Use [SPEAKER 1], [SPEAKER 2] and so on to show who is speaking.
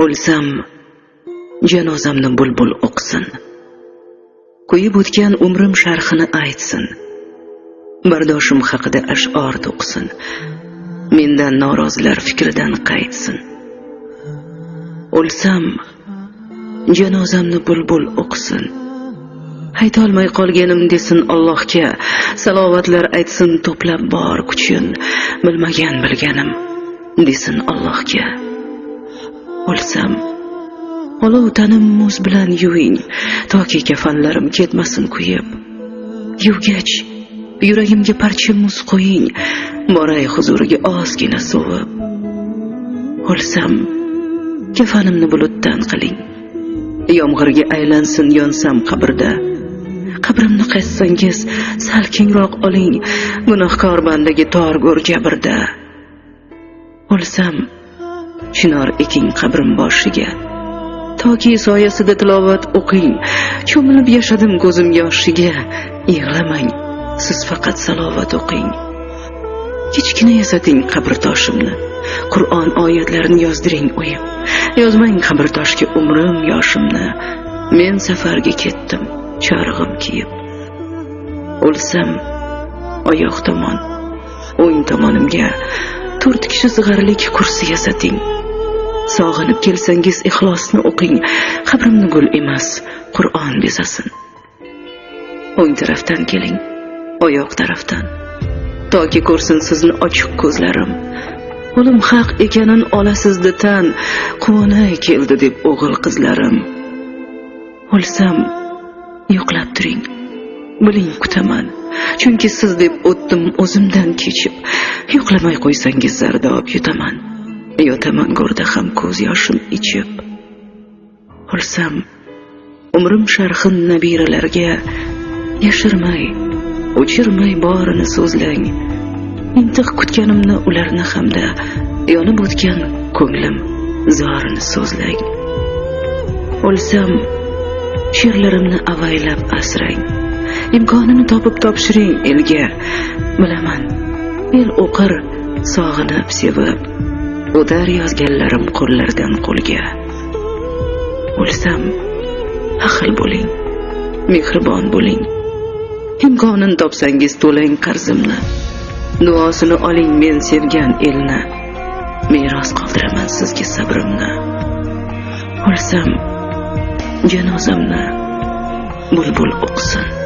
[SPEAKER 1] O'lsam, janozamni bulbul o'qisin. Kuyib o'tgan umrim sharhini aytsin. Bardoshim haqida ash'or to'qisin. Mendan norozilar fikridan qaytsin. O'lsam, janozamni bulbul o'qisin. Haytolmay qolganim desin Allohga, salovatlar aytsin to'plab bor kuchin, bilmagan bilganim desin Allohga. O'lsam, olov tanim muz bilan yuving, toki kafanlarim ketmasin kuyib. Yuvgach, yuragimga parcha muz qo'ying, boray huzuriga ozgina sovib. O'lsam, kafanimni bulutdan qiling, yomg'irga aylansin yonsam qabrda. Qabrimni qazsangiz sal kengroq oling, gunohkor bandaga tor go'r jabrda. O'lsam, chinor eking qabrim boshiga, toki soyasida tilovat o'qing. Cho'milib yashadim ko'zim yoshiga, yig'lamang, siz faqat salovat o'qing. Kichkina yasating qabr toshimni, Qur'on oyatlarini yozdiring o'yib. Yozmang qabr toshga umrim yoshimni, men safarga ketdim chorig'im kiyib. O'lsam, oyoq tomon, o'ng tomonimga 4 kishi sig'arlik kursi yasating. Sog'inib kelsangiz ixlosni o'qing, qabrimni gul emas, Qur'on bezasin. O'ng tarafdan keling, oyoq tarafdan, toki ko'rsin sizni ochiq ko'zlarim. O'lim haq ekanin olasizda tan, quvonay keldi deb o'g'il qizlarim. O'lsam, yo'qlab turing, biling kutaman, chunki siz deb o'tdim o'zimdan kechib. Yo'qlamay qo'ysangiz zardob yutaman, yotaman go'rda ham ko'z yoshim ichib. O'lsam, umrim sharhin nabiralarga yashirmay, o'chirmay borini so'zlang. Intiq kutganimni ularni hamda yonib o'tgan ko'nglim zorini so'zlang. O'lsam, she'rlarimni avaylab asrang, imkonini topib topshiring elga. Bilaman, el o'qir sog'inib sevib, o'tar yozganlarim qo'llardan qo'lga. O'lsam, ahil bo'ling, mehribon bo'ling, imkonini topsangiz to'lang qarzimni. Duosini oling men sevgan elni, meros qoldiraman sizga sabrimni. O'lsam, janozamni bulbul o'qisin.